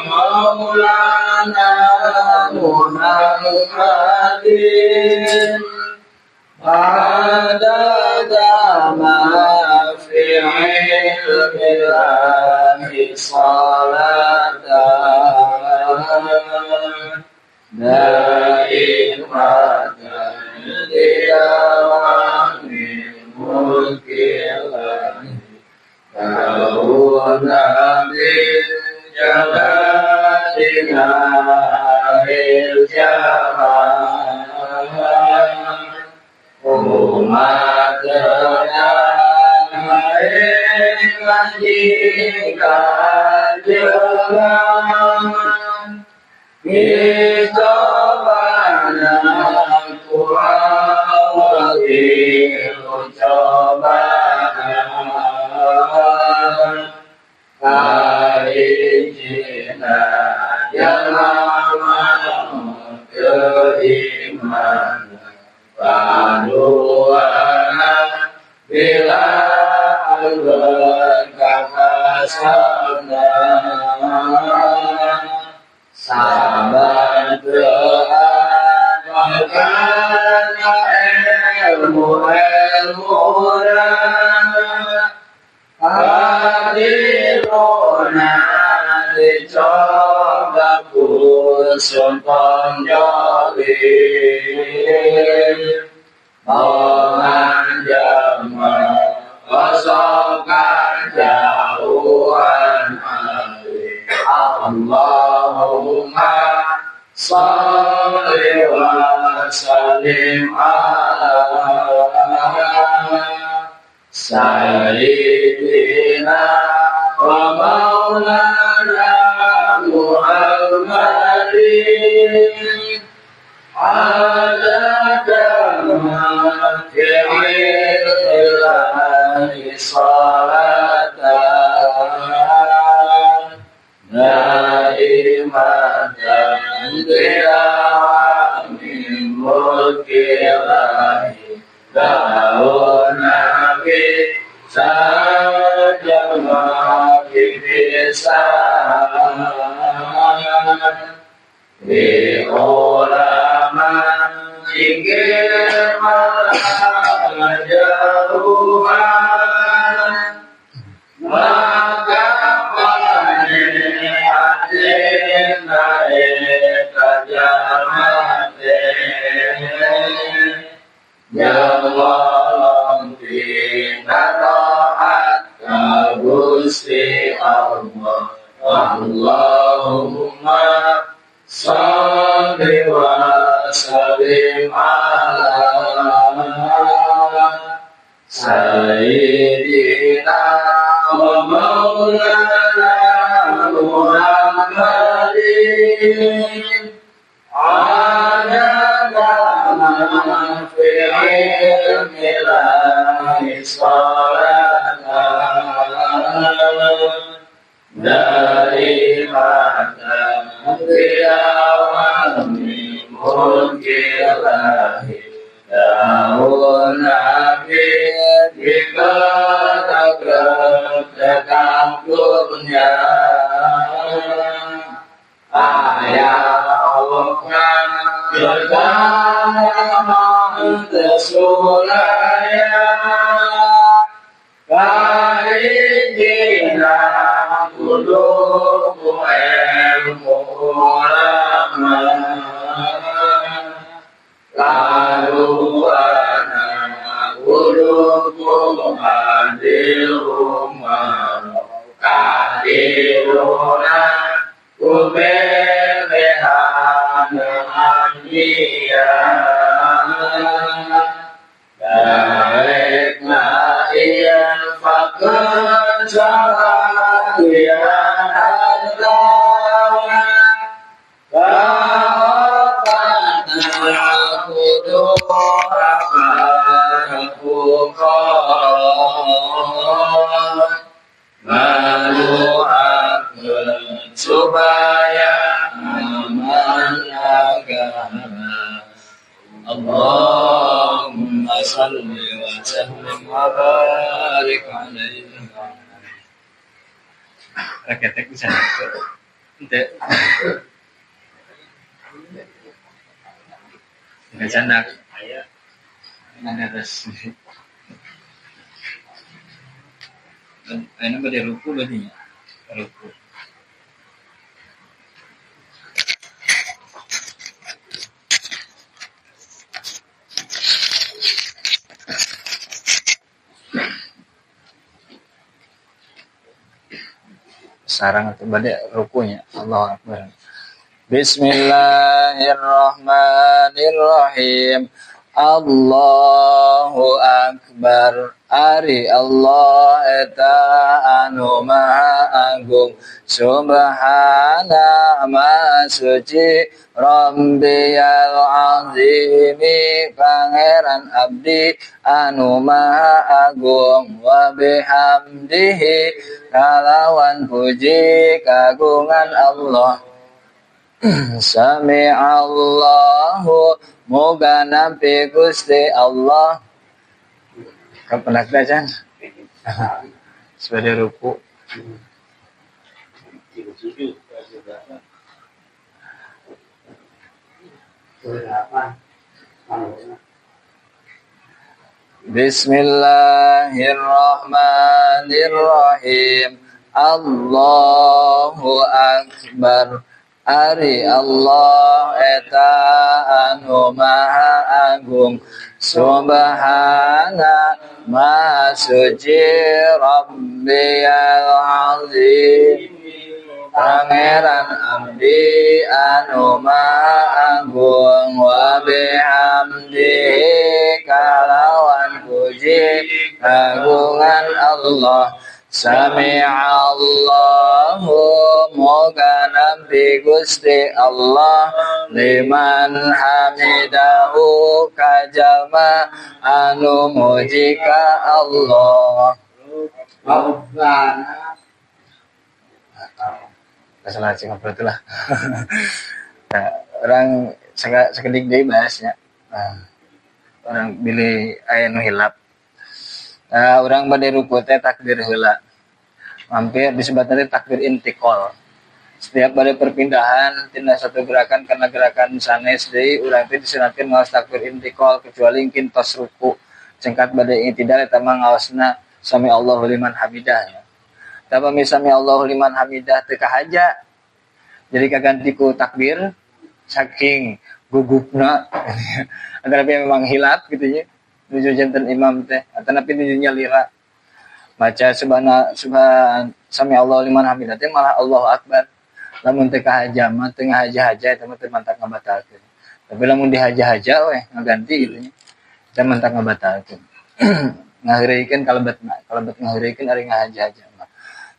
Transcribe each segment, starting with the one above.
Maulana Muhammadin adada ma fi ilmillahi salatan daimatan dawami mulkillahi kauna bil jalalina bil jamal umatna Allahumma shalli wa sallim ala sayyidina wa maulana Muhammadin adada ma fi ilmillahi salatan daimatan dawami mulkillahi kauna bi sajama bisan di ulama inggil majauhan maka Allahumma shalli wa sallim ala sayyidina wa maulana Muhammadin adada ma fi ilmillahi salatan daimatan dawami mulkillahi dauna bi kurnya ayah Allah sulaya karijina kuduku ilmu ulama laluana kuduku adil umar kadiruna kubelehana anbiya baikna iyan fakejaran ya Allah Bapakna kudu akan malu aku supaya aman agama. Allahumma salli wa sallim wa barik alaihi. Raketek bisa. Henteu. Ngacandak. Aya. Ada terus. Ayeuna bade ruku berarti nya. Ruku. Sarang atau bade rukunya. Allahu Akbar. Bismillahirrahmanirrahim. Allahu Akbar. Ari Allah eta anu maha agung. Subhana maha suci Rabbiyal azimi pangeran abdi anu maha agung. Wa bihamdihi kalawan puji kagungan Allah. Sami'allahu moga nampi Gusti Allah. Kapan nak can? Sebagai ruku. Bismillahirrahmanirrahim. Allahu Akbar. Ari Allah eta anu maha agung. Subhana maha suci Rabbiyal azim pangeran abdi anu maha agung. Wa bihamdihi kalawan puji kagungan Allah. Sami'allahu moga nampi Gusti Allah liman hamidahu kajalma anu muji ka Allah. Masalah cing ngobrol itulah. Nah, orang sakedik deui bahasnya. Nah, orang bilih aya nu hilap. Nah, orang bade ruku teh takbir heula. Hampir disebutna teh takbir intikal. Setiap bade perpindahan tina satu gerakan kana gerakan sanes deui urang teh disunatkeun ngaos takbir intikal kecuali engkin tos ruku. Cengkat bade i'tidal eta mah ngaosna sami Allahu liman hamidah ya. Tapi sami Allahu liman hamidah teu kahaja. Jadi kaganti ku takbir saking gugupna. Antara memang hilap gitu nya. Nuju janten imam teh atau napi nuju nyalira maca subhana subhan sami Allahu liman hamidah teh malah Allahu Akbar. Lamun teu kahaja mah teu ngahaja-haja eta mah teu mantak ngabatalkeun. Tapi lamun dihaja-haja weh ngaganti gitu nya teu mantak ngabatalkeun. Ngaheureuykeun kalebetna, kalebet ngaheureuykeun ari ngahaja-haja mah.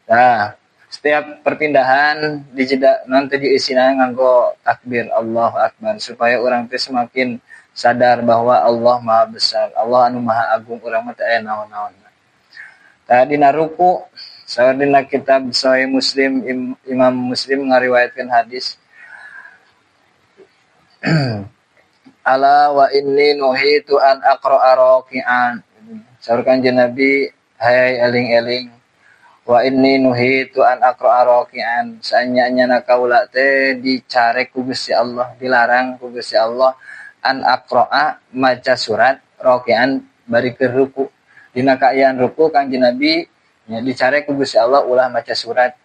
Nah, setiap perpindahan dijeda nanti diisina nganggo takbir Allahu Akbar supaya urang teh semakin sadar bahwa Allah maha besar, Allah anu maha agung, urang mah teu aya naon-naon. Tadi dina ruku, saur dina kitab Sahih Muslim, Imam Muslim ngariwayatkeun hadis. Ala wa inni nuhitu an aqra'a raki'an. Saur Kanjeng Nabi, hai eling-eling, wa inni nuhitu an aqra'a raki'an. Saanya-nya kaula teh dicarek ku Gusti Allah, dilarang ku Gusti Allah an aqra'a maca surat raki'an bari keur ruku. Dina kaayaan ruku Kanjeng Nabi nya dicarek ku Gusti Allah ulah maca surat.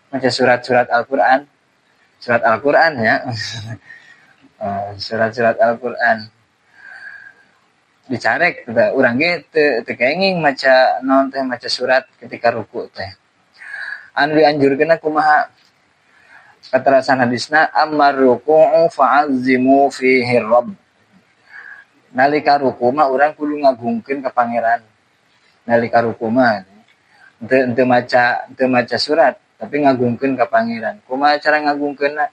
Maca surat-surat Al-Qur'an. Surat Al-Qur'an ya. Surat-surat Al-Qur'an. Dicarek teh urang ge teu kenging maca naon teh maca surat ketika ruku teh. Anu dianjurkeunna kumaha? Katerasan hadisna ammar ruku'u fa'azzimu fihi rabb. Nalika ruku mah urang kudu ngagungkeun ka pangeran. Nalika ruku mah henteu maca surat tapi ngagungkeun ka pangeran. Kumaha cara ngagungkeunna?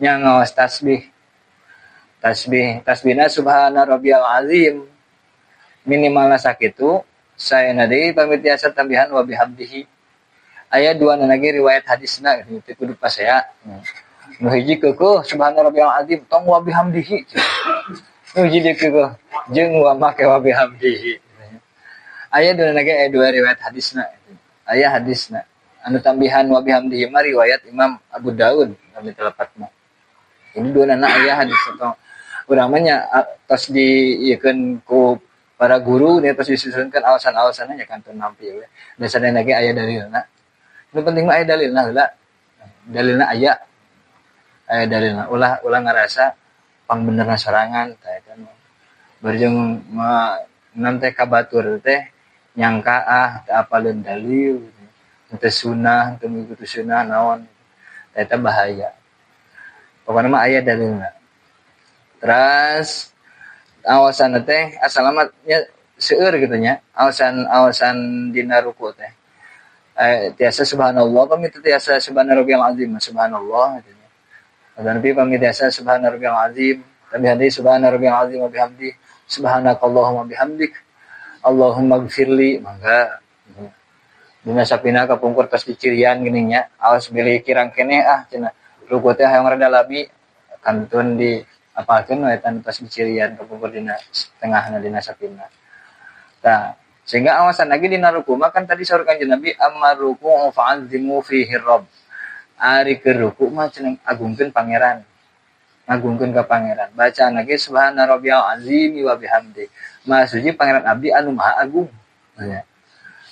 Nya ngaos tasbih. Tasbih, tasbihna subhana rabbiyal azim. Minimalna sakitu saena deui pamit tiasa tambihan wa bihamdihi. Aya dua lagi riwayat hadisna gitu teu kudu pasea. Nu hiji keukeuh subhana rabbiyal azim tong wa bihamdihi. Nu hiji deui keukeuh jeung wa make wa bihamdihi. Aya dua lagi aya dua riwayat hadisna. Aya hadisna. Anu tambihan wa bihamdihi mah riwayat Imam Abu Daud kami telepatna. Jadi dua nana aya hadis atau urang mah nya tos diieukeun ku para guru nya tos disusunkeun alasan-alasanna nya kantun nampi we. Da sadayana ge aya dalilna. Nu penting mah aya dalilna heula. Dalilna aya. Aya dalilna ulah ulah ngarasa pangbenerna sorangan tah eta mah. Barjeng mah nan teh ka batur teh nyangka ah teu apaleun dalil. Teu sunah, teu mengikuti sunah naon. Eta bahaya. Pokokna mah aya dalilna. Terus awasan teh asalamat nya seueur kitu nya. Alasan-alasan dina ruku teh. Tiasa subhanallah pami teu tiasa subhana rabbiyal azim, subhanallah kitu nya. Dan tapi pami tiasa subhana rabbiyal azim, tambihan deui subhana rabbiyal azim wa bihamdi, subhanakallahumma bihamdik, Allahumma gfirli, mangga. Dina sapina kapungkur tos dicirian geuning nya, awas bilih kirang keneh ah cenah. Ruku teh hayang rada lami kantun di apalkeun we tan tos dicirian kapungkur dina tengahna dina sapina. Tah, sehingga awasan lagi dina ruku mah kan tadi saur Kanjeng Nabi amma ruku'u fa'azzimu fihi rabb. Ari keur ruku mah cenah agungkeun pangeran. Ngagungkeun ka pangeran. Bacaan lagi subhana rabbiyal azim wa bihamdi. Maha suci pangeran abdi anu maha agung. Ya.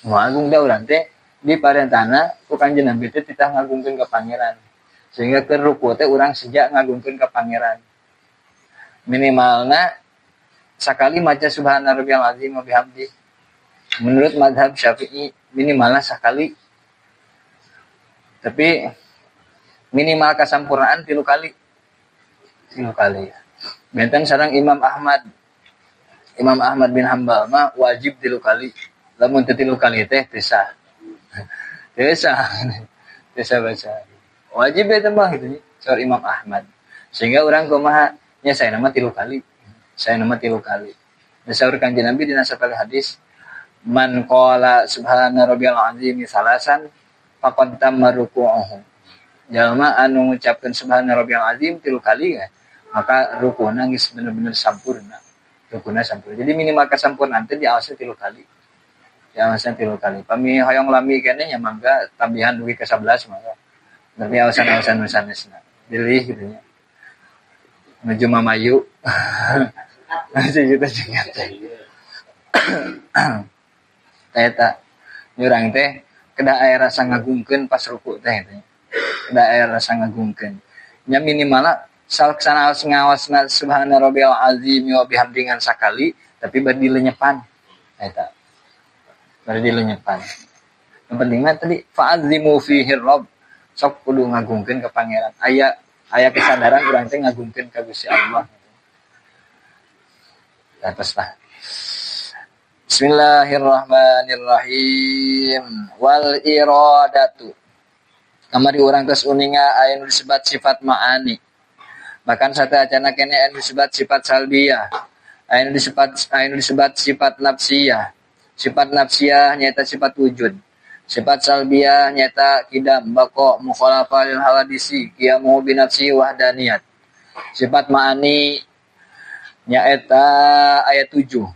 Maha agung da urang teh di parentana ku Kanjeng Nabi teh titah ngagungkeun ka pangeran. Sehingga keur ruku teh urang sejak ngagungkeun ka pangeran. Minimalna sakali maca subhana rabbiyal azim wa bihamdi. Menurut mazhab Syafi'i minimalna sakali. Tapi minimal kasampurnaan 3 kali. 3 kali. Benten sareng Imam Ahmad. Imam Ahmad bin Hanbal mah wajib 3 kali. Lamun teu 3 kali teh teu sah. Teu sah. Teu sah baca. Wajib eta mah kitu nya saur Imam Ahmad. Sehingga urang kumaha nya saena mah 3 kali. Saena mah 3 kali. Da saur Kanjeng Nabi dina sapali hadis man qala subhana rabbiyal azim salasan faqad tamma ruku'uhu. Jalma anu ngucapkeun subhana rabbiyal azim 3 kali ya, maka rukuna geus bener-bener sampurna. Rukuna sampurna. Jadi minimal kasampurnaan teh diawasna 3 kali. Diawasna 3 kali. Pami hoyong lami keneh nya mangga tambihan dugi ka 11 mangga. Tapi awasan-awasan nu sanesna. Pilih kitu nya. Menuju mamayu. Masih kita singkat. Eta nyurang teh kedah aya rasa ngagungkeun pas ruku teh teh. Kedah aya rasa ngagungkeun. Nya minimalna salksana ngawasna subhana rabbiyal azim wa bihamdi ngan sakali tapi bari dilenyepan. Eta. Bari dilenyepan. Yang penting mah tadi fa'azimu fihi rabb. Sok kudu ngagungkeun ka pangeran. Aya aya kesadaran urang teh ngagungkeun ka Gusti Allah. Atas lah. Bismillahirrahmanirrahim. Wal iradatu. Kamari urang tos uninga aya nu disebat sifat ma'ani. Bahkan sateuacanna keneh aya nu disebat sifat salbiyah. Aya nu disebat sifat nafsiyah. Sifat nafsiyah nyaeta sifat wujud. Sifat salbiyah nyaeta kidam baqa mukhalafah lil hawadisi qiyamuhu bi nafsi wahdaniyat. Sifat ma'ani nyaeta ayat 7.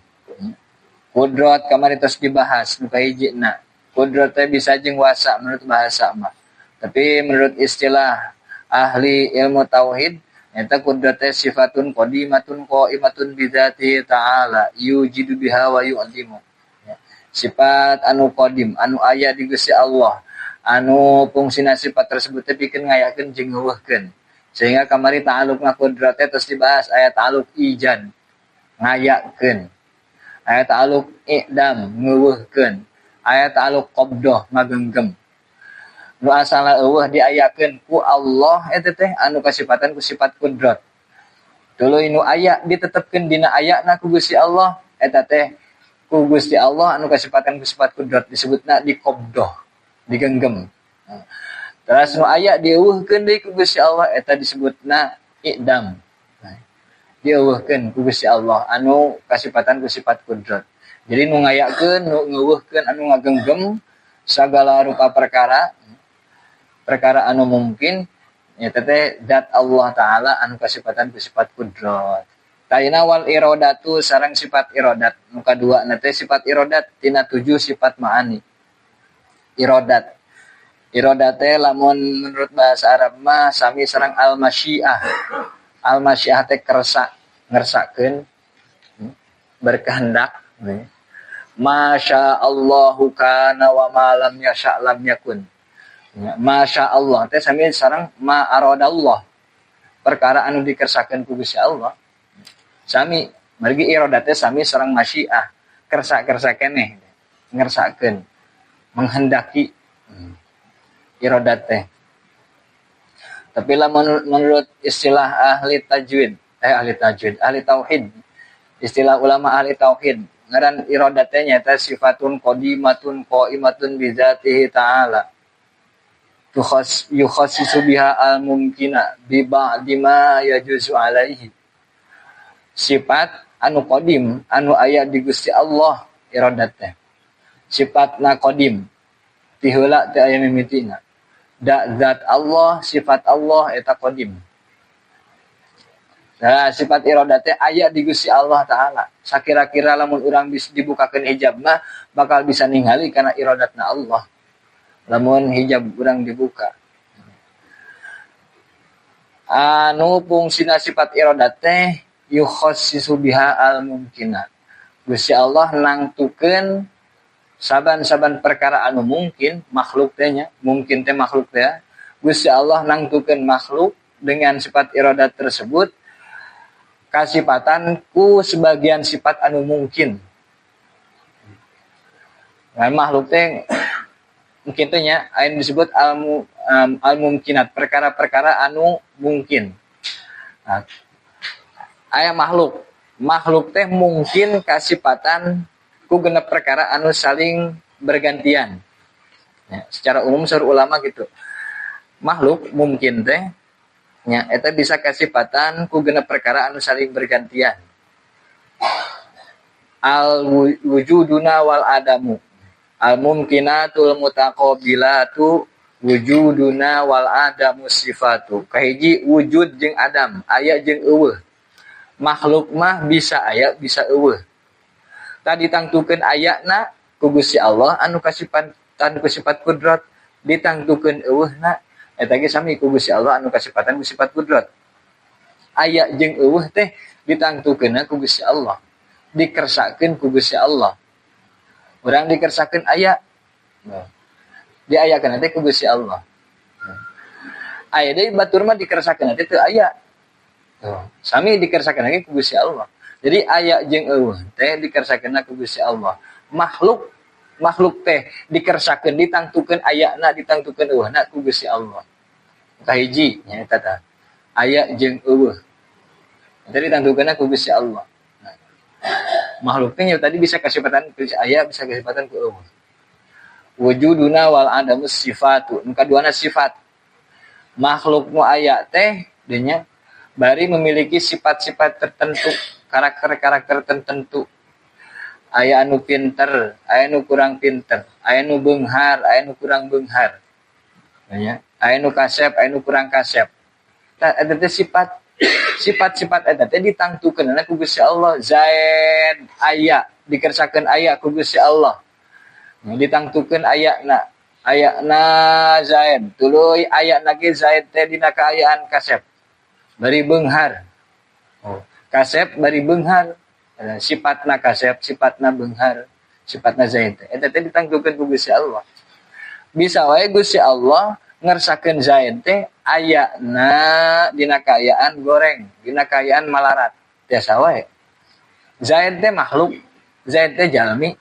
Kudrat kamari tos dibahas nu kahijina. Kudrat teh bisa jeung wasa menurut bahasa mah. Tapi menurut istilah ahli ilmu tauhid nyaeta kudrat teh sifatun qadimatun qaimatun bidzati ta'ala yujidu biha wa yu'dimu. Sifat anu qadim anu aya di Gusti Allah anu fungsina sifat tersebut teh pikeun ngayakeun jeung ngeuweuhkeun. Sehingga kamari ta'alluqna kudrat teh tos dibahas aya ta'alluq ijan ngayakeun. Aya ta'alluq i'dam ngeuweuhkeun, aya ta'alluq qabdah ngagenggem. Nu asalna eueuh diayakeun ku Allah eta teh anu kasipatan ku sifat kudrat. Tuluy nu aya ditetepkeun dina ayana ku Gusti Allah eta teh ku Gusti Allah anu kasipatan ku sifat kudrat disebutna diqabdah, digenggem. Terus nu aya dieuweuhkeun deui ku Gusti Allah eta disebutna i'dam. Dieuweuhkeun ku Gusti Allah anu kasipatan ku sifat kudrat. Jadi nu ngayakeun, nu ngeuweuhkeun, anu ngagenggem sagala rupa perkara, perkara anu mungkin nyata teh zat Allah Ta'ala anu kasipatan ku sifat kudrat. Tayina wal iradatu sareng sifat iradat. Nu kadua na teh sifat iradat tina 7 sifat ma'ani. Iradat. Irodat teh lamun menurut bahasa Arab mah sami sareng al-masyiah. Al-masyiah teh kersa, ngersakeun, berkehendak. Masya Allahu kana wa ma lam yasha lam yakun. Masya Allah teh sami sareng ma aradallah. Perkara anu dikersakeun ku Gusti Allah. Sami margi iradat teh sami sareng masyiah, kersa-kersa keneh, ngersakeun, menghendaki iradat teh. Tapi lah menurut istilah ahli tajwid, ahli tauhid, istilah ulama ahli tauhid, ngaran iradat teh nyaeta sifatun qadimatun qaimatun bi dzatihi ta'ala. Yukhassisu biha al-mumkina bi ba'di ma yajuzu alaihi. Sifat anu qadim anu aya di Gusti Allah iradat teh. Sifatna qadim ti heula teh aya mimitina. Da zat Allah, sifat Allah eta qadim. Nah, sifat iradat teh aya di Gusti Allah Ta'ala. Sakira-kira lamun urang bisa dibukakeun hijab mah bakal bisa ningali kana iradatna Allah. Lamun hijab urang dibuka. Anu fungsina sifat iradat teh yukhassisu biha al-mumkina. Gusti Allah nangtukeun saban-saban perkara anu mungkin makhluk teh nya, mungkin teh makhluk teh. Gusti Allah nangtukeun makhluk dengan sifat iradat tersebut kasipatan ku sebagian sifat anu mungkin. Nah, makhluk teh mungkin teh nya aya disebut al-mumkinat, perkara-perkara anu mungkin. Nah, aya makhluk. Makhluk teh mungkin kasipatan ku genep perkara anu saling bergantian. Ya, secara umum saur ulama gitu. Makhluk mungkin teh nya eta bisa kasipatan ku genep perkara anu saling bergantian. Al wujuduna wal adamu. Al mumkinatul mutaqabilatu wujuduna wal adamu sifatu. Kahiji wujud jeung adam, aya jeung eueuh. Makhluk mah bisa aya bisa eueuh. Tadi tangtukeun ayana ku Gusti Allah anu kasipatan ku sifat kudrat, ditangtukeun eueuhna eta ge sami ku Gusti Allah anu kasipatan ku sifat kudrat. Aya jeung eueuh teh ditangtukeunna ku Gusti Allah, dikersakeun ku Gusti Allah. Urang dikersakeun aya, diayakeun teh ku Gusti Allah. Aya deui batur mah dikersakeun teh teu aya. Sami dikersakeun lagi ku Gusti Allah. Jadi aya jeung eueuh teh dikersakeunna ku Gusti Allah. Makhluk makhluk teh dikersakeun, ditangtukeun ayana, ditangtukeun eueuhna ku Gusti Allah. Kahiji nya eta tah. Aya jeung eueuh. Eta ditangtukeunna ku Gusti Allah. Nah, makhluk teh tadi bisa kasipatan ku aya, bisa kasipatan ku eueuh. Wujuduna wal adamu sifatu. Nu kaduana sifat. Makhluk nu aya teh dinya bari memiliki sifat-sifat tertentu, karakter-karakter tertentu. Aya anu pinter, aya anu kurang pinter, aya anu beunghar, aya anu kurang beunghar. Ya, aya anu kasep, aya anu kurang kasep. Tah eta teh sifat, sifat-sifat eta teh ditangtukeunna ku Gusti Allah. Zaid aya, dikersakeun aya ku Gusti Allah. Ditangtukeun ayana, ayana Zaid, tuluy ayana ge Zaid teh dina kaayaan kasep. Bari beunghar. Oh, kasep bari beunghar. Sifatna kasep, sifatna beunghar, sifatna Zaid. Eta teh ditangtukeun ku Gusti Allah. Bisa wae Gusti Allah ngersakeun Zaid teh ayana dina kaayaan goreng, dina kaayaan malarat. Biasa wae. Zaid teh makhluk, Zaid teh jalmi.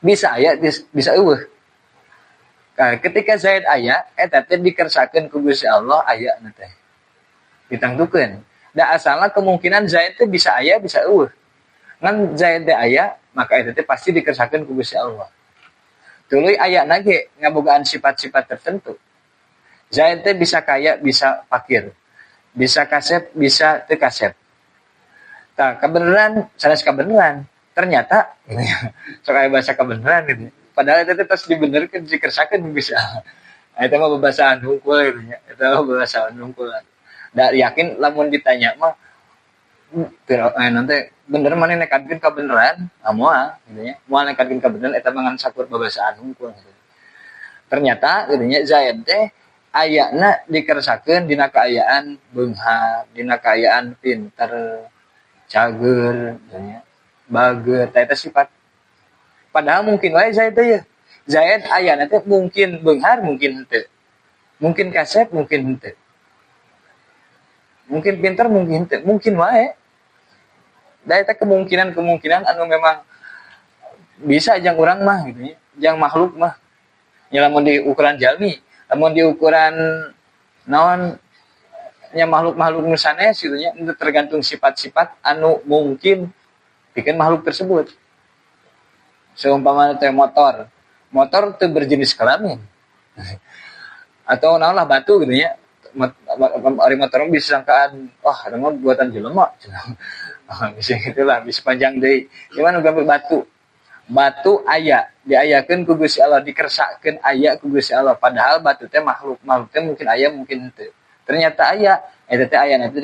Bisa aya, bisa eueuh. Nah, ketika Zaid aya, eta teh dikersakeun ku Gusti Allah ayana teh. Ditangtukeun. Da asalna kemungkinan Zaid teh bisa aya bisa eueuh. Ngan Zaid teh aya, maka eta teh pasti dikersakeun ku Gusti Allah. Tuluy ayana ge ngabogaan sifat-sifat tertentu. Zaid teh bisa kaya, bisa fakir. Bisa kasep, bisa teu kasep. Tah kabeneran, sanes kabeneran. Ternyata sok aya bahasa kabeneran gitu. Padahal eta teh tos dibenerkeun, dikersakeun ku Gusti Allah. Eta mah babasaan hungkul gitu nya. Eta mah babasaan hungkul. Da yakin lamun ditanya mah nanti bener mana nekadkeun kabeneran, ah moal gitu nya. Moal nekadkeun kabeneran eta mah ngan sakur babasaan hungkul gitu. Ternyata gitu nya Zaid teh ayana dikersakeun dina kaayaan beunghar, dina kaayaan pinter, cager, gitu nya, bager, tah eta sifat. Padahal mungkin wae Zaid teh yeuh. Zaid ayana teh mungkin beunghar, mungkin henteu. Mungkin kasep, mungkin henteu. Mungkin pinter, mungkin henteu. Mungkin wae. Da eta kemungkinan-kemungkinan anu memang bisa jang urang mah gitu nya, jang makhluk mah. Nya lamun di ukuran jalmi, lamun di ukuran naon nya makhluk-makhluk nu sanes gitu nya, itu tergantung sifat-sifat anu mungkin pikeun makhluk tersebut. Seumpama teh motor, motor teu berjenis kelamin. Atau naon lah batu gitu nya. Ari motor mah bisa sangkaan, wah eta mah buatan jelema. Bisa gitulah, bisa panjang deui. Cuman gambar batu. Batu aya, diayakeun ku Gusti Allah, dikersakeun aya ku Gusti Allah. Padahal batu teh makhluk, makhluk teh mungkin aya mungkin henteu. Ternyata aya, eta teh aya nanti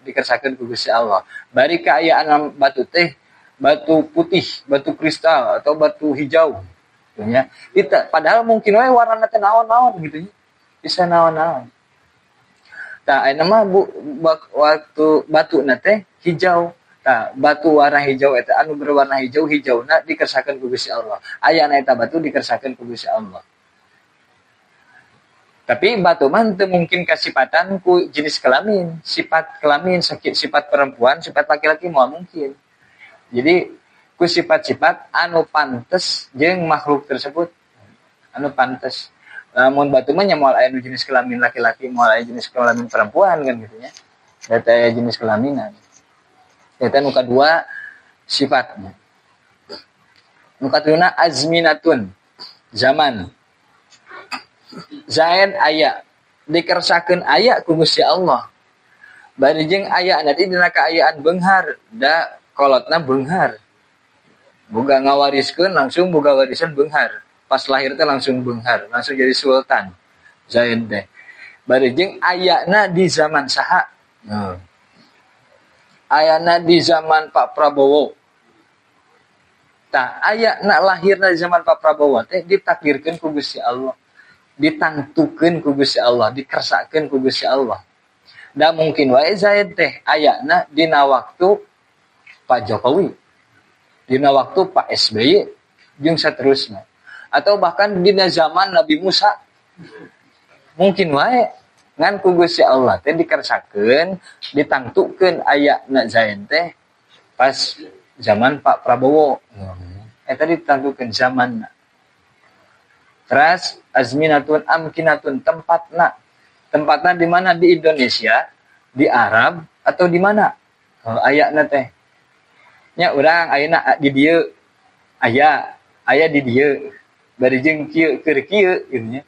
dikersakeun ku Gusti Allah. Bari kaayaan batu teh batu putih, batu kristal atau batu hijau gitu nya. Kita padahal mungkin we warnana teh naon-naon gitu nya. Bisa naon-naon. Tah ayeuna mah bu, waktu batuna teh hijau. Tah batu warna hijau eta anu berwarna hijau, hijauna dikersakeun ku Gusti Allah. Ayana eta batu dikersakeun ku Gusti Allah. Tapi batu mah teu mungkin kasipatan ku jenis kelamin, sifat kelamin, sakit sifat perempuan, sifat laki-laki moal mungkin. Jadi ku sifat-sifat anu pantes jeung makhluk tersebut, anu pantes. Lamun batu mah nya moal aya nu jenis kelamin laki-laki, moal aya jenis kelamin perempuan kan gitu nya. Eta aya jenis kelaminan. Eta nu kadua sifatnya. Nu katiluna azminatun, zaman. Zaid aya dikersakeun aya ku Gusti Allah. Bari jeung aya nanti dina kaayaan beunghar, da kolotna beunghar. Boga ngawariskeun langsung boga warisan beunghar. Pas lahir teh langsung beunghar, langsung jadi sultan Zaid teh. Bari jeung ayana di zaman saha? Ayana di zaman Pak Prabowo. Tah ayana lahirna di zaman Pak Prabowo teh ditakdirkeun ku Gusti Allah. Ditangtukeun ku Gusti Allah, dikersakeun ku Gusti Allah. Da mungkin wae Zaid teh ayana dina waktu Pak Jokowi, dina waktu Pak SBY jeung saterusna. Atau bahkan dina zaman Nabi Musa. Mungkin wae ngan ku Gusti Allah teh dikersakeun, ditangtukeun ayana Zaid teh pas zaman Pak Prabowo. Eta ditangtukeun zamanna. Terus azminatun amkinatun, tempatna. Tempatna di mana? Di Indonesia, di Arab atau di mana? Oh, ayana teh. Nya urang ayeuna di dieu aya, aya di dieu. Bari jeung kieu keur kieu gitu nya.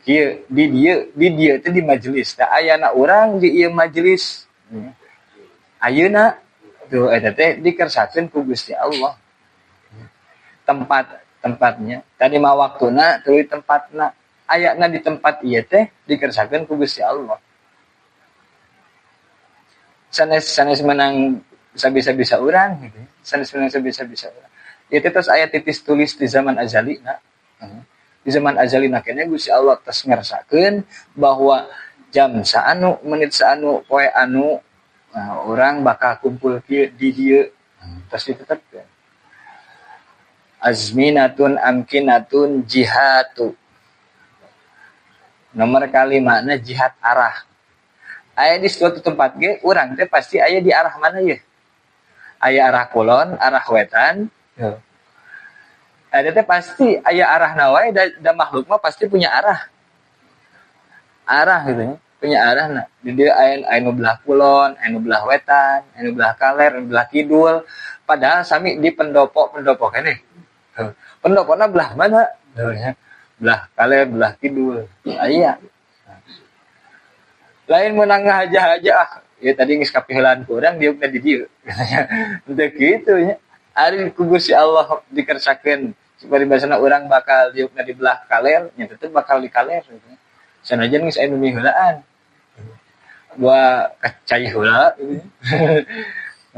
Kieu di dieu, di dieu teh di majelis. Tah ayana urang di ieu majelis. Ayeuna tuh eta teh dikersakeun ku Gusti Allah. Tempat tempatnya. Tadi mah waktuna tuluy tempatna. Ayana di tempat ieu teh dikersakeun ku Gusti Allah. Sanes sanes menang sabisa-bisa urang gitu. Sanes menang sabisa-bisa urang. Ieu teh tos aya titis tulis di zaman azali na. Di zaman azali na kene Gusti Allah tos ngersakeun bahwa jam saanu, menit saanu, poe anu, nah, urang bakal kumpul kieu di dieu. Tos ditetepkeun. Azminatun amkinatun jihatu. Nomor kalimana jihad arah. Aya di suatu tempat ge urang teh pasti aya di arah mana ye? Aya arah kulon, arah wetan. Ada teh pasti aya arahna wae, da makhluk mah pasti punya arah. Arah gitu nya, punya arahna. Di dieu aya nu belah kulon, aya nu belah wetan, aya nu belah kaler, aya nu belah kidul. Padahal sami di pendopo-pendopo keneh. Pendopona belah mana? Belah kaler, belah kidul. Aya. Lain menang ngahaja-haja ah. Ya tadi geus kapiheulaan ku urang diukna di dieu. Henteu kitu nya. Ari ku Gusti Allah dikersakeun paribasana urang bakal diukna di belah kaler, nya tetep bakal di kaler gitu. Sanajan geus aya nu miheulaan. Gua kacai heula gitu.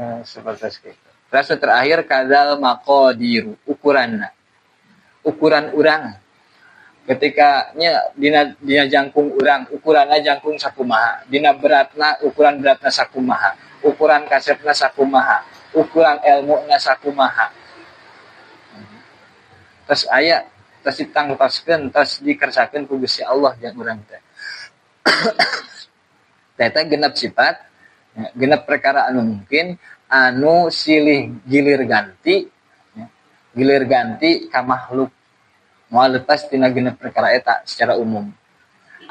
Nah, seperti itu. Terus terakhir kadzal maqadiru, ukuranna. Ukuran urang. Ketika nya dina jangkung urang ukuranna jangkung sakumaha, dina beratna ukuran beratna sakumaha, ukuran kasepna sakumaha, ukuran elmuna sakumaha. Terus aya terus ditangtoskeun, terus dikersakeun ku Gusti Allah jeung urang teh. Eta genep sifat, genep perkara anu mungkin anu silih gilir ganti, gilir ganti ka makhluk. Moal lepas tina genep perkara eta secara umum.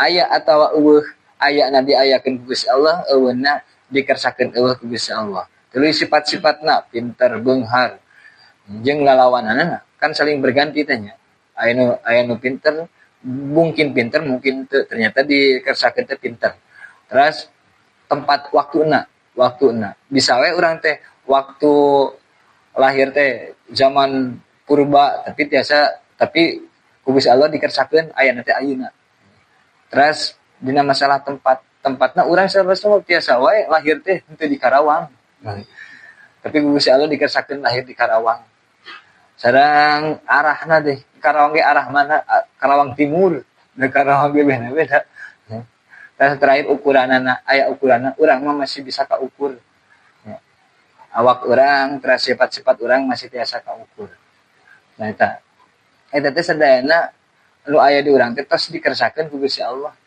Aya atawa eueuh, ayana diayakeun ku Gusti Allah, eueuhna dikersakeun eueuh ku Gusti Allah. Tuluy sifat-sifatna pinter, beunghar, jeung lalawananana kan saling berganti teh nya. Aya nu pinter, mungkin pinter, mungkin teu, ternyata dikersakeun teh pinter. Terus tempat waktuna. Bisa we urang teh waktu lahir teh zaman purba tapi tiasa, tapi ku Gusti Allah dikersakeun ayana teh ayeuna. Terus dina masalah tempatna urang sarua tiasa wae lahir teh henteu di Karawang. Tapi ku Gusti Allah dikersakeun lahir di Karawang. Sareng arahna deh, Karawang ge arah mana? Karawang Timur, da Karawang ge beda-beda. Terus terakhir ukuranana, aya ukuranna urang mah masih bisa kaukur. Awak urang, terus sifat-sifat urang masih tiasa kaukur. Nah eta teh sadayana nu aya di urang teh tos dikersakeun ku Gusti Allah.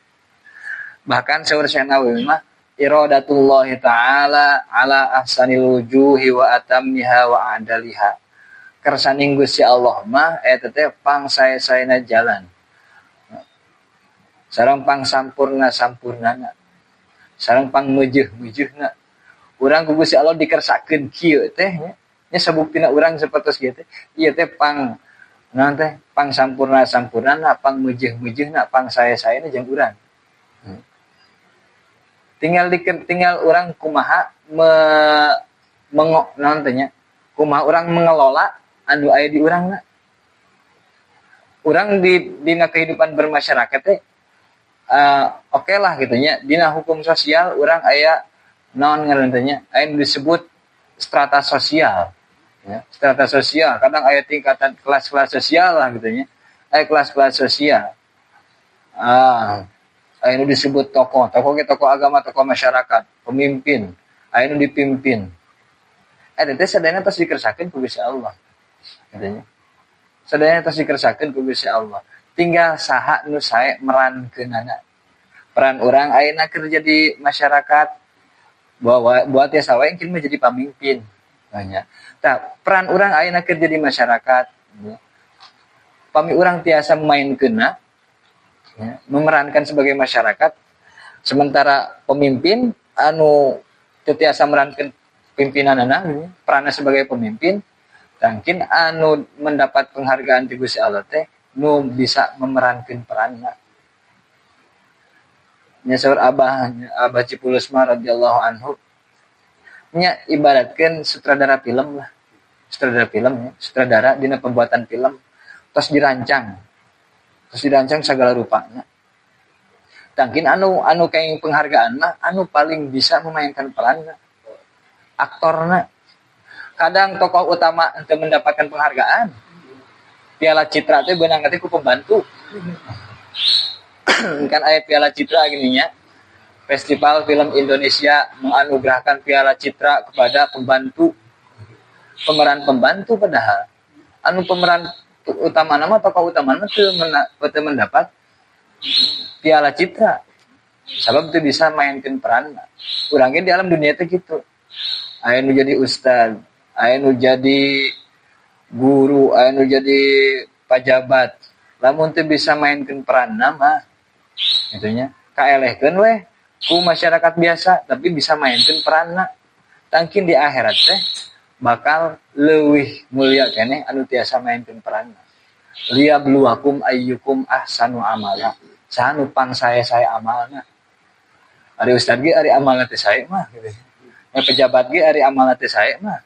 Bahkan saur Syekh Nawawi mah iradatullahi ta'ala ala ahsanil wujuhi wa atammiha wa adaliha. Kersaning Gusti Allah mah eta teh pangsae-saena jalan. Sareng pang sampurna-sampurnana. Sareng pang meujeuh-meujeuhna. Urang ku Gusti Allah dikersakeun kieu teh nya. Nya sabuktina urang sapertos kieu teh. Ieu teh pang naon teh pang sampurna-sampurnana, pang meujeuh-meujeuhna, pang sae-saena jeung urang. Tinggal urang kumaha naon teh nya? Kumaha urang mengelola anu aya di urangna. Urang di dina kehidupan bermasyarakat teh oke lah gitu nya, dina hukum sosial urang aya naon ngaran teh nya, aya nu disebut strata sosial. Ya, strata sosial, kadang aya tingkatan kelas-kelas sosial lah gitu nya. Aya kelas-kelas sosial. Aya nu disebut tokoh, tokoh ge tokoh agama, tokoh masyarakat, pemimpin, aya nu dipimpin. Eta teh sadayana tos dikersakeun ku Gusti Allah. Gitu nya. Sadayana tos dikersakeun ku Gusti Allah. Tinggal saha nu sae merankeunana. Peran urang ayeuna keur jadi masyarakat buat tiasa wae engkin mah jadi pamimpin. Banyak. Tah, peran urang ayeuna keur jadi masyarakat, ya. Pami urang tiasa memainkeunna, ya, memerankan sebagai masyarakat, sementara pemimpin anu teu tiasa merankeun pimpinanana, ya, peranna sebagai pemimpin, tangkin anu mendapat penghargaan ti Gusti Allah teh nu bisa memerankeun peranna. Nya saur Abah Cipulus mah radhiyallahu anhu, nya ibaratkeun sutradara film lah. Sutradara film ya, sutradara dina pembuatan film tos dirancang. Terus dirancang segala rupanya. Tangkin anu kayak penghargaan mah anu paling bisa memainkan peran aktorna. Kadang tokoh utama untuk mendapatkan penghargaan. Piala Citra teh beunang teh ku pembantu. Kan aya Piala Citra gini nya. Festival Film Indonesia menganugerahkan Piala Citra kepada pembantu. Pemeran pembantu padahal anu pemeran utama nama tokoh utama nama teu mendapat Piala Citra. Sabab teu bisa mainkeun peran. Urang ge di alam dunia teh kitu. Aya nu jadi ustad, aya nu jadi guru, aya nu jadi pajabat. Lamun teu bisa mainkeun peran mah kitu nya. Kaelehkeun weh ku masyarakat biasa tapi bisa mainkeun peranna. Tangkin di akhirat teh bakal leuwih mulia keneh anu tiasa mainkeun peranna. Liyabluwakum ayyukum ahsanu amala. Saha nu pangsae-sae amalna. Ari ustad ge ari amalna teh sae mah gitu. Pejabat ge ari amalna teh sae mah.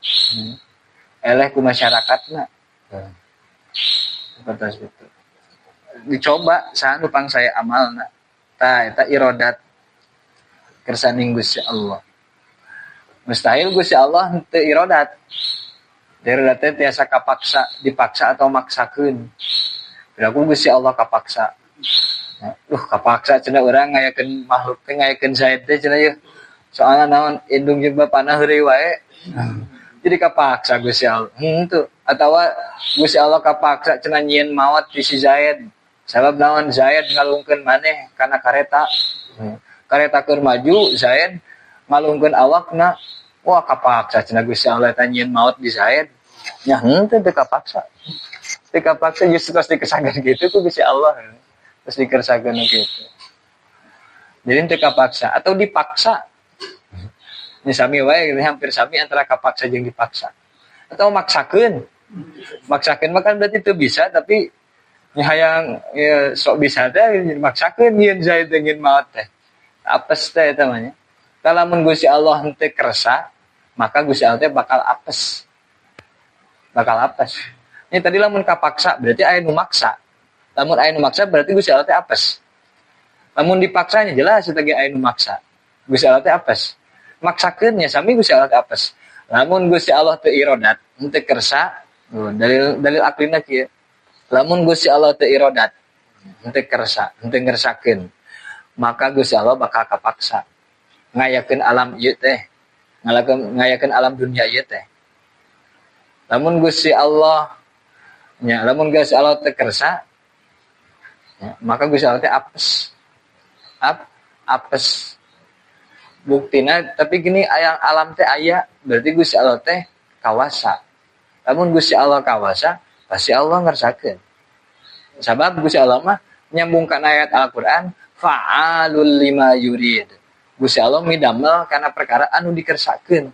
Eleh ku masyarakatna. Seperti itu. Dicoba saha nu pangsae amalna. Tah eta irodat kersaning Gusti Allah. Mustahil Gusti Allah teu irodat. Irodat teh tiasa kapaksa, dipaksa atau maksakeun. Piraku Gusti Allah kapaksa. Duh kapaksa cenah urang ngayakeun makhluk teh ngayakeun Zaid teh cenah yeuh. Soalna naon indung jeung bapana heureuy wae. Jadi kapaksa Gusti Allah. Henteu atawa Gusti Allah kapaksa cenah nyieun maot di si Zaid. Sabab naon Zaid ngalungkeun maneh kana kareta. Kareta keur maju Zaid ngalungkeun awakna. Wah kapaksa cenah Gusti Allah eta nyieun maot di Zaid. Nya henteu teu kapaksa. Teu kapaksa justru tos dikesakeun kitu ku Gusti Allah. Terus dikersakeun kitu. Jadi teu kapaksa atau dipaksa. Ini sami wae hampir sami antara kapaksa jeung dipaksa. Atau maksakeun. Maksakeun mah kan berarti teu bisa tapi hayang ya, sok bisa teh maksakeun nyieun Zaid nyieun maot teh. Apes teh eta mah nya. Lamun Gusti Allah henteu kersa, maka Gusti Allah teh bakal apes. Bakal apes. Ini tadi lamun kapaksa berarti aya nu maksa. Lamun aya nu maksa berarti Gusti Allah teh apes. Lamun dipaksanya jelas eta ge aya nu maksa. Gusti Allah teh apes. Maksakeun nya sami Gusti Allah teh apes. Lamun Gusti Allah teu irodat, henteu kersa, dalil dalil aklina kieu. Lamun Gusti Allah teu irodat, henteu kersa, henteu ngersakeun, maka Gusti Allah bakal kapaksa ngayakeun alam ieu teh, ngayakeun alam dunia ieu teh. Lamun Gusti Allah nya, lamun Gusti Allah teu kersa, ya, maka Gusti Allah teh apes. Apes. Buktina tapi gini aya alam teh aya, berarti Gusti Allah teh kawasa. Lamun Gusti Allah kawasa, pasti Allah ngersakeun. Sabab Gusti Allah mah nyambungkan ayat Al-Qur'an fa'alul lima yurid. Gusti Allah midamel kana perkara anu dikersakeun.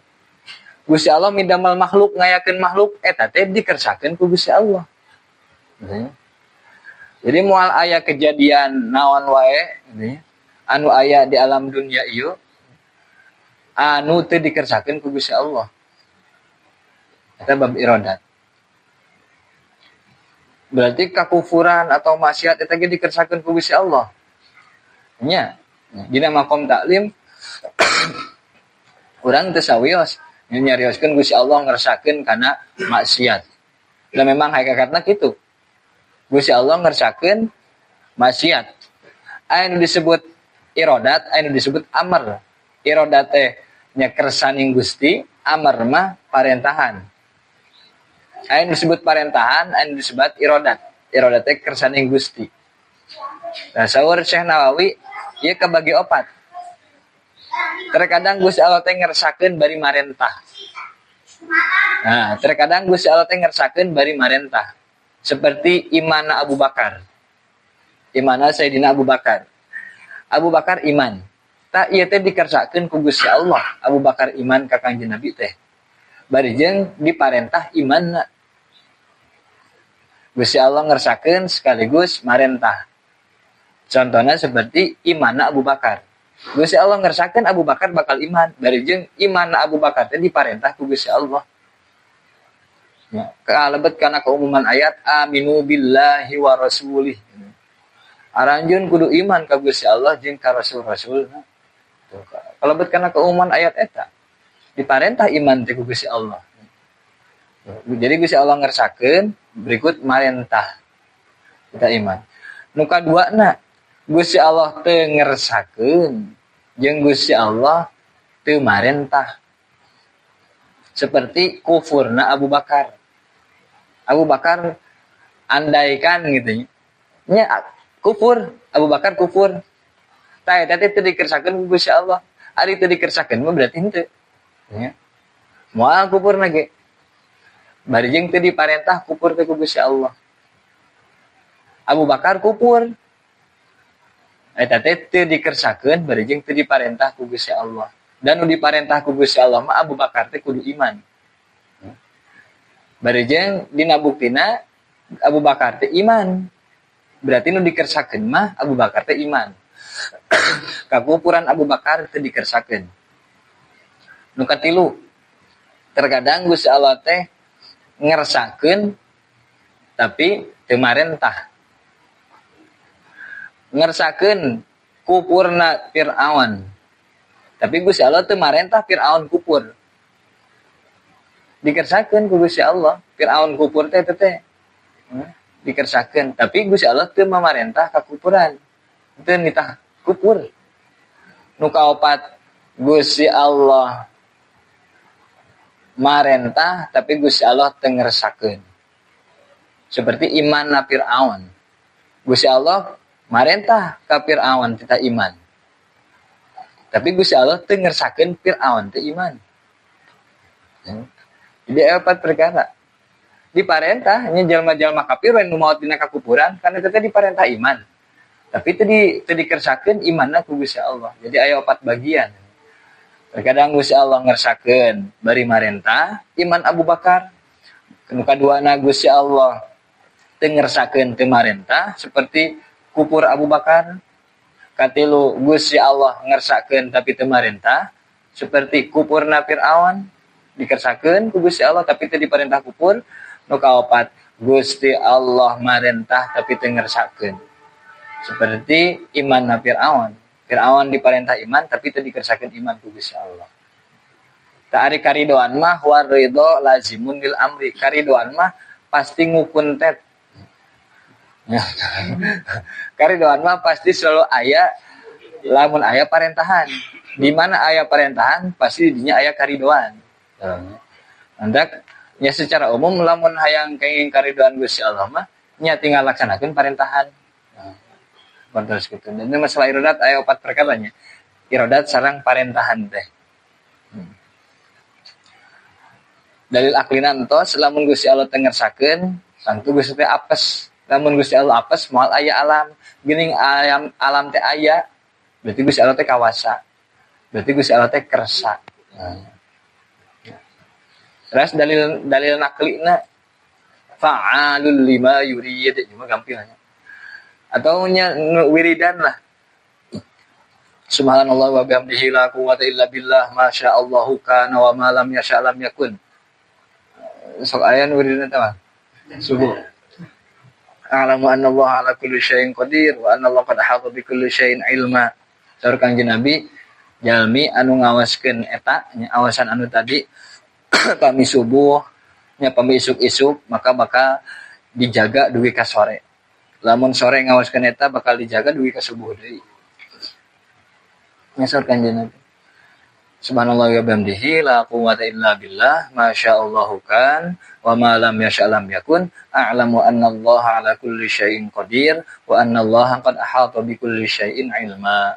Gusti Allah midamel makhluk ngayakeun makhluk eta teh dikersakeun ku Gusti Allah. Jadi moal aya kejadian naon wae anu aya di alam dunia ieu anu teu dikersakeun ku Gusti Allah. Eta bab iradat. Berarti kakufuran atau maksiat eta ge dikersakeun ku Gusti Allah. Nya, dina makom taklim urang teu sawios nyarioskeun Gusti Allah ngersakeun kana maksiat. Da memang hakikatna kitu. Gusti Allah ngersakeun maksiat. Aya nu disebut iradat, aya nu disebut amr. Iradat teh nya kersaning Gusti, amr mah parentahan. Aya nu disebut parentahan, aya nu disebut iradat. Iradat teh kersaning Gusti. Nah, saur Syekh Nawawi ieu kabagi opat. Terkadang Gusti Allah teh ngersakeun bari marentah. Nah, terkadang Gusti Allah teh ngersakeun bari marentah. Seperti imana Abu Bakar. Imana Sayyidina Abu Bakar. Abu Bakar iman. Tak ieu teh dikersakeun ku Gusti Allah. Abu Bakar iman ka Kangjeng Nabi teh. Bari jeung diparentah imanna. Gusti Allah ngersakeun sekaligus marentah. Contohnya seperti imana Abu Bakar. Gusti Allah ngersakeun Abu Bakar bakal iman. Bari jeung imana Abu Bakar teh diparentah ku Gusti Allah. Ya, kalebet kana keumuman ayat aminu billahi wa rasulih. Aranjeun kudu iman ka Gusti Allah jeung ka rasul-rasulna. Kalebet kana keumuman ayat eta diparentah iman teh ku Gusti Allah. Jadi Gusti Allah ngersakeun berikut marentah kita iman. Nu kaduana Gusti Allah teu ngersakeun jeung Gusti Allah teu marentah. Seperti kufurna Abu Bakar. Abu Bakar andaikan gitu nya kufur, Abu Bakar kufur. Tah eta teh teu dikersakeun ku Gusti Allah. Ari teu dikersakeun mah berarti henteu. Nya. Moal kufurna ge. Bari jeung teu diparentah kufur teh ku Gusti Allah. Abu Bakar kufur. Eta teh teu dikersakeun bari jeung teu diparentah ku Gusti Allah. Dan nu diparentah ku Gusti Allah mah Abu Bakar teh kudu iman. Bari jeung dina buktina Abu Bakar teh iman. Berarti nu dikersakeun mah Abu Bakar teh iman. Kakufuran Abu Bakar teh dikersakeun. Nu katilu, terkadang Gusti Allah teh ngersakeun tapi teu marentah. Ngersakeun kufurna Fir'aun. Tapi Gusti Allah teu marentah Fir'aun kufur. Dikersakeun ku Gusti Allah, Fir'aun kufur teh teh. Dikersakeun, tapi Gusti Allah teu mamarentah kakupuran. Teu nitah kupur. Nu kaopat Gusti Allah marentah tapi Gusti Allah teu ngersakeun. Seperti iman na Fir'aun. Gusti Allah marentah ka Fir'aun titah iman. Tapi Gusti Allah teu ngersakeun Fir'aun teu iman. Jadi aya 4 perkara. Diparentah nya jalma-jalma kafir nu maot dina kakufuran karena teh diparentah iman. Tapi teu dikersakeun imanna ku Gusti Allah. Jadi aya 4 bagian. Terkadang Gusti Allah ngersakeun bari marentah iman Abu Bakar. Nu kaduana Gusti Allah teu ngersakeun teu marentah seperti kupur Abu Bakar. Katilu Gusti Allah ngersakeun tapi teu marentah seperti kupurna Fir'aun dikersakeun ku Gusti Allah tapi teu diparentah kupur. Nu kaopat Gusti Allah marentah tapi teu ngersakeun seperti imanna Fir'aun. Fir'aun diparentah iman tapi teu dikersakeun iman ku Gusti Allah. Ta ari karidoan mah war ridho lazimun lil amri. Karidoan mah pasti ngukuntet. Karidoan mah pasti selalu aya lamun aya parentahan. Di mana aya parentahan pasti dinya aya karidoan. Andak nya secara umum lamun hayang kenging karidoan Gusti Allah mah nya tinggal laksanakeun parentahan. Terus gitu. Dan ini masalah irodat aya 4 perkaranya. Irodat sareng parentahan teh. Dalil aklina entos lamun Gusti Allah teu ngersakeun tangtu Gusti teh apes. Lamun Gusti Allah apes moal aya alam. Geuning alam teh aya berarti Gusti Allah teh kawasa. Berarti Gusti Allah teh kersa. Terus dalil naklina fa'alul lima yurid cuma gampilnya. Atau nya wiridan lah. Subhanallah wa bihamdihi la quwwata illa billah masyaallahu kana wa ma lam yasha lam yakun. Sok aya nu wiridan teh mah. Subuh. A'lamu anna Allah ala kulli syai'in qadir wa anna Allah qad ahata bi kulli syai'in ilma. Saur Kangjeng Nabi jalmi anu ngawaskeun eta nya awasan anu tadi pami subuh nya pami isuk-isuk maka bakal dijaga dugi ka sore. Lamun sore ngawaskeun eta bakal dijaga dugi ka subuh deui. Nya saur Kangjeng Nabi. Subhanallah wa bihamdihi la quwwata illa billah masyaallahu kan wa ma lam yasha lam yakun a'lamu anna Allah ala kulli syai'in qadir wa anna Allah qad ahata bi kulli syai'in ilma.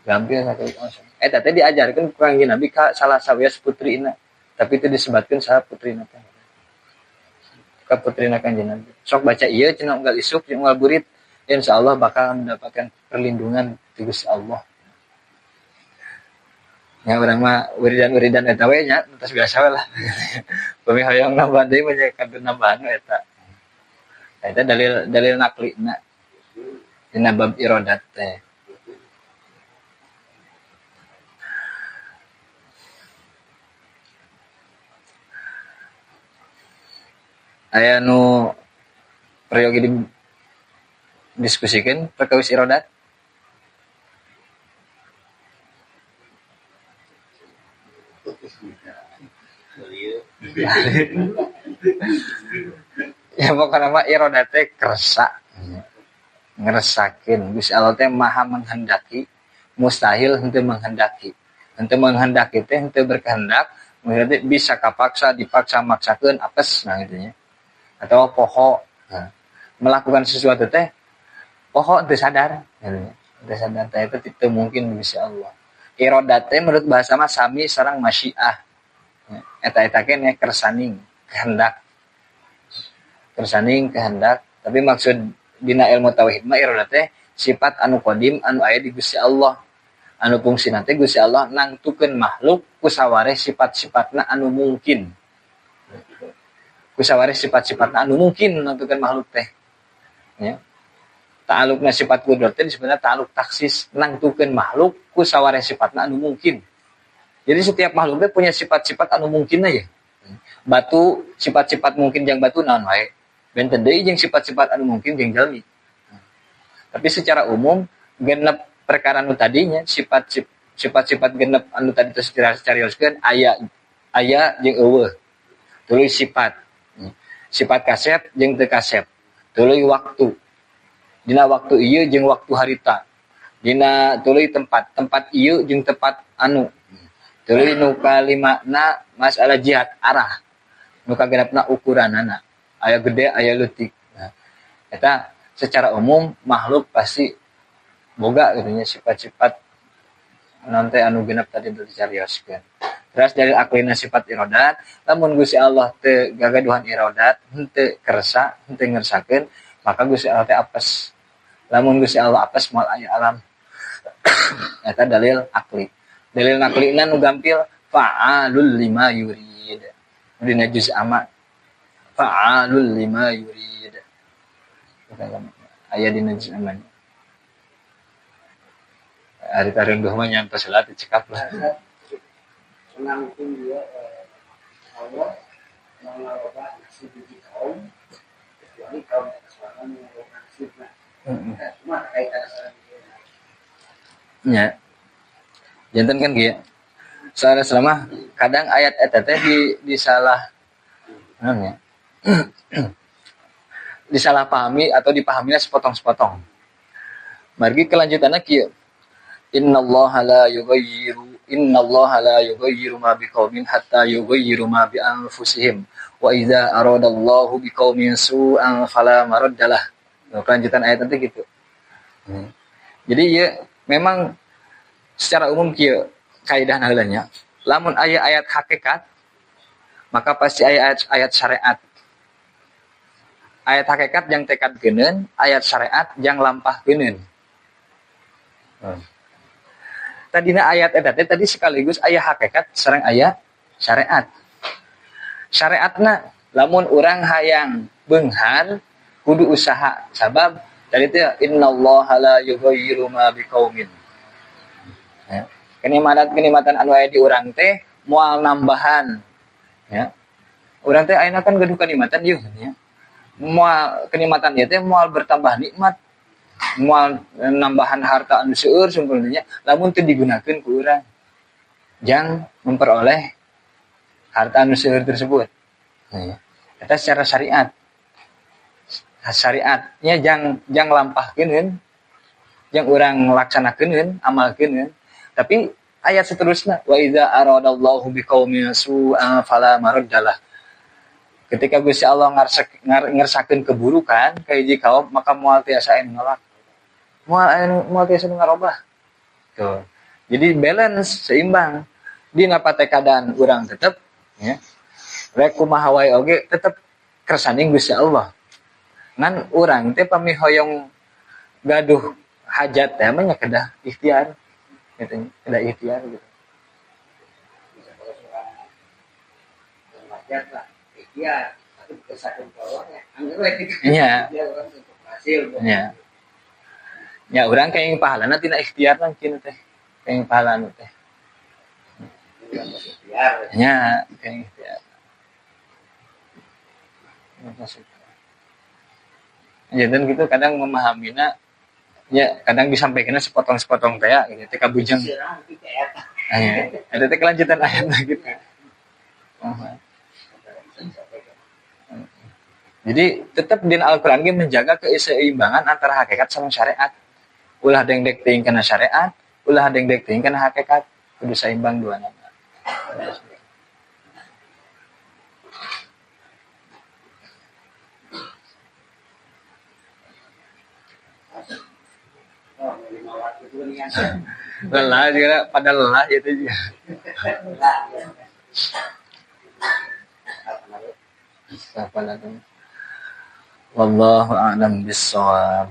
Gampil satu. Eta teh diajarkeun ku Kangjeng Nabi ka salah sawios putrina, tapi itu disebatkeun saha putrina teh. Ka putrina Kangjeng Nabi. Sok baca ieu cenah unggal isuk jeung unggal burit, insyaallah bakal mendapatkan perlindungan ti Gusti Allah. Ya urang mah wiridan-wiridan eta we nya, entos biasa we lah. Pami hoyong nambahan deui mah nya kantun nambahan we eta. Eta dalil naklina dina bab irodat teh. Aya nu peryogi didiskusikeun perkawis irodat. Ya pokokna mah irodat teh kersa ngeresakeun Gusti Allah teh maha menghendaki, mustahil henteu menghendaki. Henteu menghendaki teh henteu berkehendak, maksudnya bisa kapaksa, dipaksa, maksakeun apes nah gitu nya. Atau poho nah, melakukan sesuatu teh poho teu sadar gitu nya. Teu sadar teh itu teu mungkin Gusti Allah. Irodat teh menurut bahasa mah sami sareng masyiah. Eta-eta keneh kersaning kehendak. Kersaning kehendak, tapi maksud dina ilmu tauhid mah irodat teh sifat anu qadim anu aya di Gusti Allah. Anu fungsina teh Gusti Allah nangtukeun makhluk kusawareh sifat-sifatna anu mungkin. Kusawareh sifat-sifatna anu mungkin nangtukeun makhluk teh. Ya. Ta'alukna sifat kudrat teh disebutna ta'aluk taksis, nangtukeun makhluk kusawareh sifatna anu mungkin. Jadi setiap makhluk teh punya sifat-sifat anu mungkin aja. Batu sifat-sifat mungkin jeung batu naon wae. Benten deui jeung sifat-sifat anu mungkin jeung jalmi. Tapi secara umum genep perkara anu tadinya sifat-sifat genep anu tadi terus dicarioskeun aya aya jeung eueuh. Tuluy sifat. Sifat kasep jeung teu kasep. Tuluy waktu. Dina waktu ieu jeung waktu harita. Dina tuluy tempat, tempat ieu jeung tempat anu. Tuluy nu kalimana masalah jihad arah. Nu kagenepna ukuranana. Aya gede, aya leutik. Nah, eta secara umum makhluk pasti boga gitu nya sifat-sifat nanti anu genep tadi dicarioskeun. Terus dari aklina sifat irodat, lamun Gusti Allah teu gagaduhan irodat, henteu kersa, henteu ngersakeun, maka Gusti Allah teh apes. Lamun Gusti Allah apes moal aya alam. Eta dalil akli. Dalil naklina nu gampil fa'alul lima yurid. Dina juz amma fa'alul lima yurid. Aya dina juz amma. Ari tarenggoh mah nyantos lah cekap lah. Nangtung dia Allah mengarobah nasib biji kaum kecuali kaum selama mengarobah nasibnya. Cuma kaitan sareng nya. Janten kan kieu. Soalna selama kadang ayat eta teh disalah naon nya. Disalahpahami atau dipahaminya sepotong-sepotong. Margi kelanjutanna kieu. Innallaha la yughayyiru innallaha la yughayyiru ma biqaumin hatta yughayyiru ma bi anfusihim wa idza aradallahu biqaumin su'an fala maraddalah. Nah, kelanjutan ayat nanti gitu. Jadi ya memang secara umum kieu kaidah heula nya. Lamun aya ayat hakikat maka pasti aya ayat syariat. Ayat hakikat yang tekad geuneun, ayat syariat yang lampah geuneun. Tadina ayat eta teh tadi sekaligus aya hakikat sareng aya syariat. Syariatna lamun urang hayang beunghar kudu usaha sabab tadi teh innallaha la yughayyiru ma biqaumin. Ya. Kenikmatan anu aya di urang teh moal nambahan. Ya. Urang teh ayeuna kan gaduh kenikmatan ieu nya. Moal kenikmatan ieu teh moal bertambah nikmat. Moal nambahan harta anu seueur sungguhnya lamun teu digunakeun ku urang jang memperoleh harta anu seueur tersebut. Nah, eta secara syariat. Syariatnya jang lampahkeun, jang urang laksanakeun, amalkeun. Tapi ayat seterusnya wa idza aradallahu biqaumin su'an fala maraddalah. Ketika Gusti Allah ngersakeun keburukan ka hiji kaum maka moal tiasa anu nolak. Moal tiasa nu ngarobah. Tuh. Jadi balance, seimbang. Dina patekadan urang tetep ya. Rek kumaha wae oge tetep kersaning Gusti Allah. Ngan urang teh pami hoyong gaduh hajat teh mah nya kedah ikhtiar. Gitu, kedah ikhtiar gitu. Bisa kalau seorang hajat lah, ikhtiar, tapi kersane Allah ya, angger we gitu. Iya. Dia urang untuk hasil. Iya. Ya urang kenging pahalana tina ikhtiar mah kieu teh. Kenging pahalana teh. Ikhtiar. Nya, kenging ikhtiar. Jadi gitu kadang memahamina ya kadang disampaikannya sepotong-sepotong teh ya gitu teh kabujeng. Aya, eta teh kelanjutan ayatna gitu. Jadi tetap di Al-Qur'an ge menjaga keseimbangan antara hakikat sama syariat. Ulah dengdek teuing kana syariat, ulah dengdek teuing kana hakikat, kudu seimbang duanana. Lelah juga, pada lelah gitu juga. Wallahu a'lam bissawab.